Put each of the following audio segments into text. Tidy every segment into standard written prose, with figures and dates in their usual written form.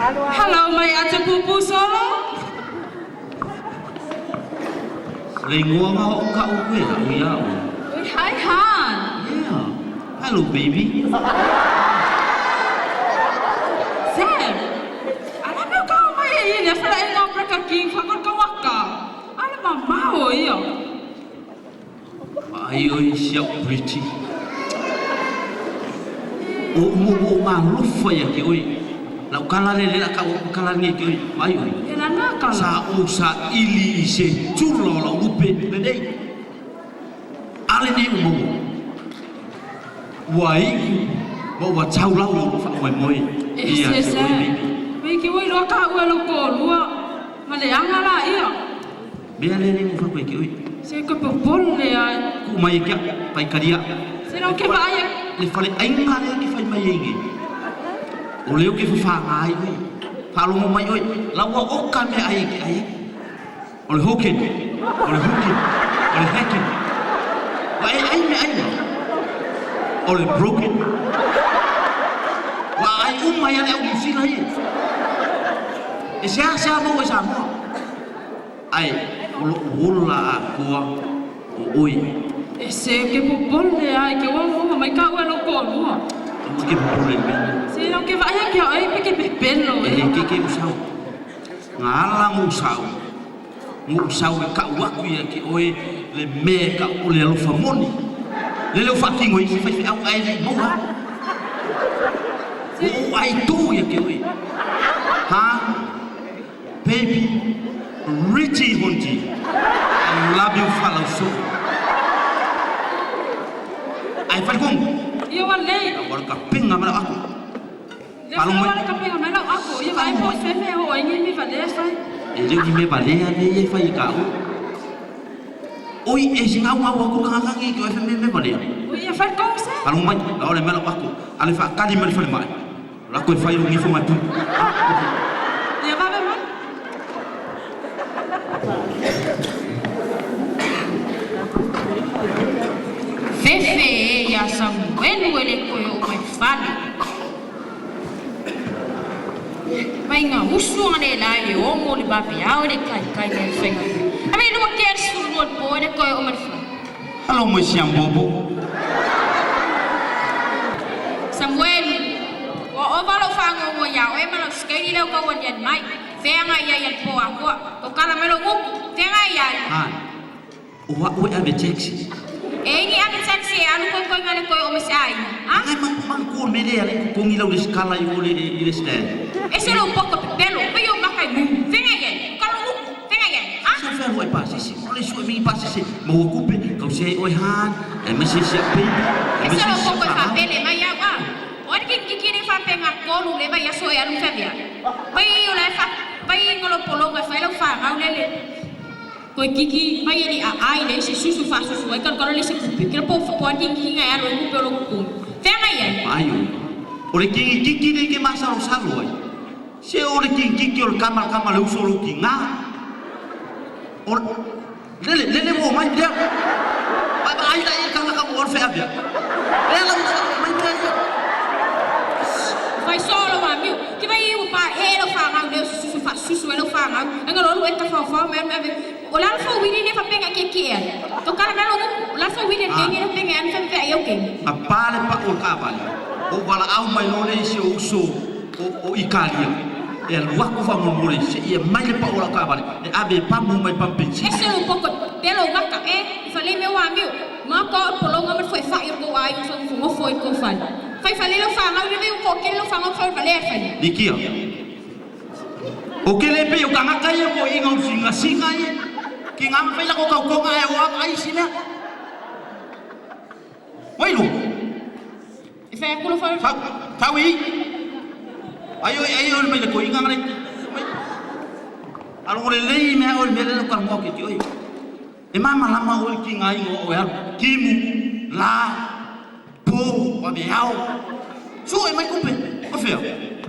Hello mai a te pupu solo. Le ingoa nga o ka o koe au ia o. Ui, hi Han. Yeah. Hello baby. Sam. Ala meu ka mai e ia fala e ngā breka king whakor ka waka. Ala ma mao ia. Ai oi si au pretty. O mo mo malofa ia ke oi. Lau kala le le la ka o kala nge ke oi. Ai oi. E la nā kala. Sa o sa ili i se tula o lau lupe lenei. Ale nei o maua. Ua iu ma ua tau lau o lou faamoemoe E ia se te se. oe baby. Wei ke oi loa ka ua lo kōlua. Ma le anga la ia. Mea le le mo fa koe ke oi. Se koe popole ai. Ku mai e kia pai karia. Se lau ke vaai e. Le fale ainga lea ke fai mai ai nge. O leo ke fawhanga ai oi. Whaalongo mai oi. Lau ua oka mea ai e ke ai. O le hooking, o le hooking, o le hacking. Ua e ai mea ai ma. O le broken. Ua ai uma ia le au Niu Sila ia. E seasea maua i Samoa. Ae o lou ola atoa o oe. E se ke popole ai ke ua maua mai ka ua lou toalua. Aua ke popole i le mea lea. Se lau ke vaai ake au ai pe ke pepelo E le ke ke usau. Nga ala ngou sau. Ngou sau e kau aku ia ke oe le mea e kau o le alofa moni. Le leo faatino i se faifeau ae le i maua. Ua ou ai tu ia ke oe. Ha? Baby, Richie Honji, I love you falau so. Ai fale kongu. Ia ua lei. Ua le kapenga mai lau ako. Le fale ua le kapenga mai lau ako. Ia vaai po fe mea o ai ngi mi valea fai. E le ni me valea le ia fai e ka u. Oi e si ngau ngau aku kanga kangi ki o fe me me valea. Oi ia fale kongu se. Fale mai, la ole mai lau ako. Ale fa kali mai fale mai. Lako e fai o ngifo mai pu. Ia vave mai. Fefe e ia Samuelu e le koe o mai fale. Mai ngā usu ane la e omo le vave ao le kai kai me whenga. Ame lua ke al sulu al po e le koe o mai fale. Hello, Monsieur Bobo. Samuelu, ua ova lou faagogo iā oe ma lau sikeini lea ua kau aniani mai. Fea agai i ai a le pō atoa. Ua kala mai lou gutu. Fea agai i ai? Han, o a'u e ave taxi. E ini ave taxi e alu koikoi ma le koe o me se aiga, a? Ai ma ma ko me le ale ko ngi lau le skala i o le i le stand. Ese lou poto pepelo, pei o maka i mu. Fea agai i ai? Ua kala lou gutu. Fea agai i ai? A? Sa fea lua i pasese. O le sue mingi pasese. Ma ua kupe, kau se ai oe han, e ma se sia baby, e ma Ese se lou sia poto e whanau. faapele mai au, a? O ai le kikikiki nei faapenga tolu le vaiaso e alu fea mea. Vai o la e fa, vai ngolo polonga e fai lau whanau lele. Koe kiki, vai e li a ai le se susu fa susu ai kalo kalo le se kupe. Kila po po an kiki kinga e alu e kupe o lo kuku. Fea ngai ai. Ai o. O le kikikiki nei ke masalosalo ai. Se o le kikikiki o le kama kama le uso o lou kiga. O lele lele ua omai lea. Vaavaai la i tagata ua o le feavea. Lea la ua omai mea ia. Fai solo a miu. Ki vai i ua pa e lau whanau leo se susu fa susu e lau whanau. Anga lo lu e tawhawhau me me ave. O la fo wili le fa penga ke ki e. To kala me lo o la fo wili ke ngi le penga an fa fe ai o ke. A pa le pa o ka vale. O wala au mai lo le isi o uso o Ikalia. E alu aku faamolemole seia mai le pau o lau taavale e ave e pamu mai pamu penisi. Ese lo poko te lo maka e i fale me wa miu. Ma ko o polonga ma foi fa i ko ai fo fo ngofo i ko fale. Fai fale lo fa ngau le me ko ke lo fa ngau fa fale e fale. Likia. O ke le pei o tagata ia ko inga o singasinga ia. Ki ngā mawhai lako kau konga e o ava ai si mea. Wailu. E fai aku lo fa. Tau, tau i. Ai oi ai oi mai le ko inga ngare. Mai. Alo le lei mea oi mea le ka mo ke ti oi. E mama lama oi ki ngā ingoa o e alu. Kimu, la, po, wa me ao. Sue mai kupe. O fea.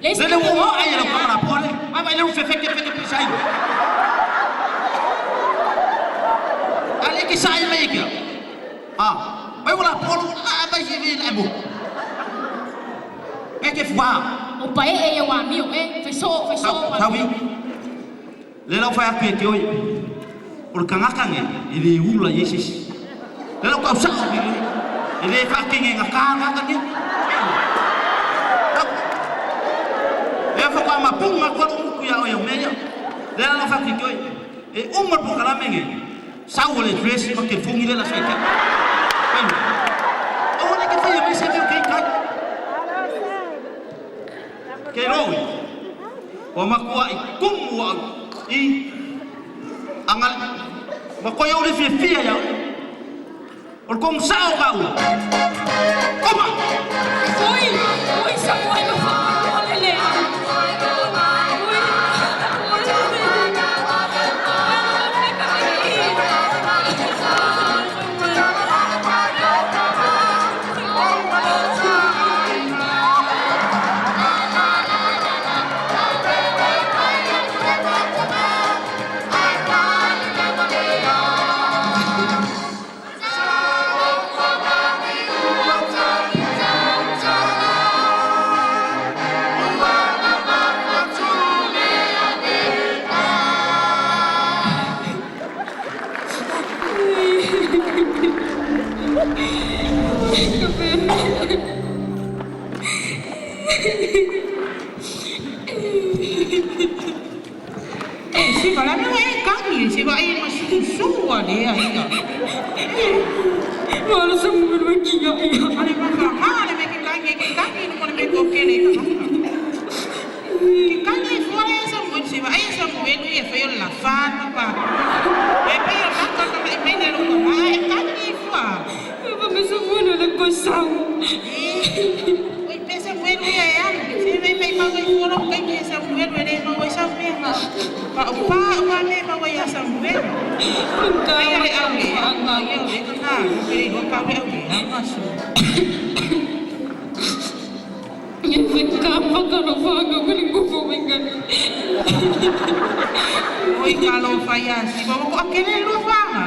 Le Le le ua ai le kamara po le. Ai mai le u fefeke feke pe sai. Ale ke sai mai ke. Ah, mai wala polo a mai si vi le mo. E ke fua. O pa e e wa mi o e fai so fai so. Sau le lau fai atu e te oi. O le kangaka nge e le ula i ese. Le lau kau sao ki e le whakenge ngā kāngaka nge. E fa kwa mapunga kwa umuku ya oia mea. Le lau fai atu e te oi. E umar po kalame nge. Sau le dress ma ke fungi le la sai ka. O le ke fai me se me ke kai. Ke roi. O makua i kumu au i angal ma ko yo le fia fia ya. O kong sao ka u. Oma. Oi, oi sa mo no fa le le. Si va la me e kangi, si va e ma su su wa le ai ga. Mala sa mo no ki ya ya. Ale ma ka ha le me ke kangi ke kangi no me ko ke le ka. Ke kangi fo le sa mo si va e sa mo e e fe la fa ma pa. E pe yo ka ka ka me ne lo ma e kangi fo. Pa me sa mo no le ko sa. Oi pesa mo e ya ya. Si me me ma ko fo lo kai ke sa mo e le ma wa sa me ha. Pa o pa wa me ma wa ya sa mo e. Ai le au le anga yo le ka ke ro ka le au le anga su. Ye fe ka pa ka no fa ka ko le ko fo me ka. Oi ka lo fa ya si ba ko akele lo fa nga.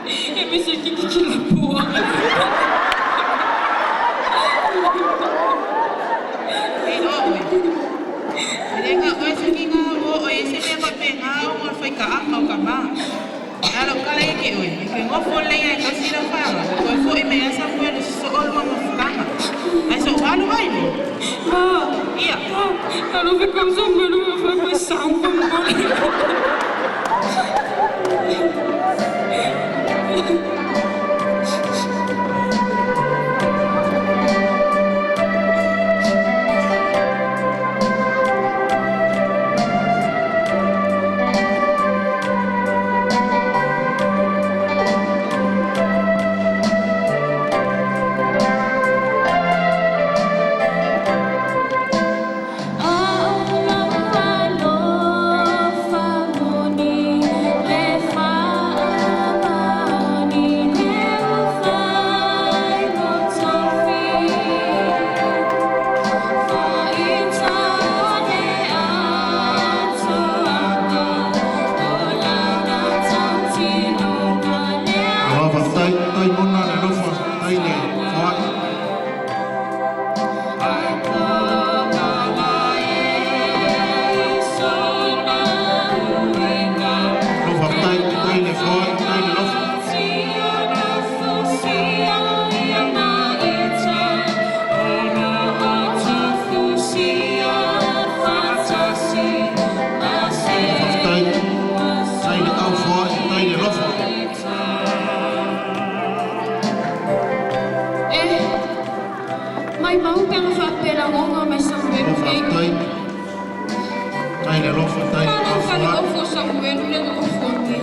E me se ki ki la po. E o oi. Le nga oi se ki nga o oi se me pa pe nga o mo fa ka anga o ka ma. Alo ka le ke oi. Ke ngo fo le ya ka si la fa nga. Ko fo e me ya sa fo le so o lo mo fa nga. Ai so alu vai ni. Ma. Ia. Alo fe comme ça me lo fa ko sa mo mo. Mai mau pe nga fa pera ngonga mai sa mo e. Tai le lofa, tai le Malo fa le au ofo sa mo e le ofo te.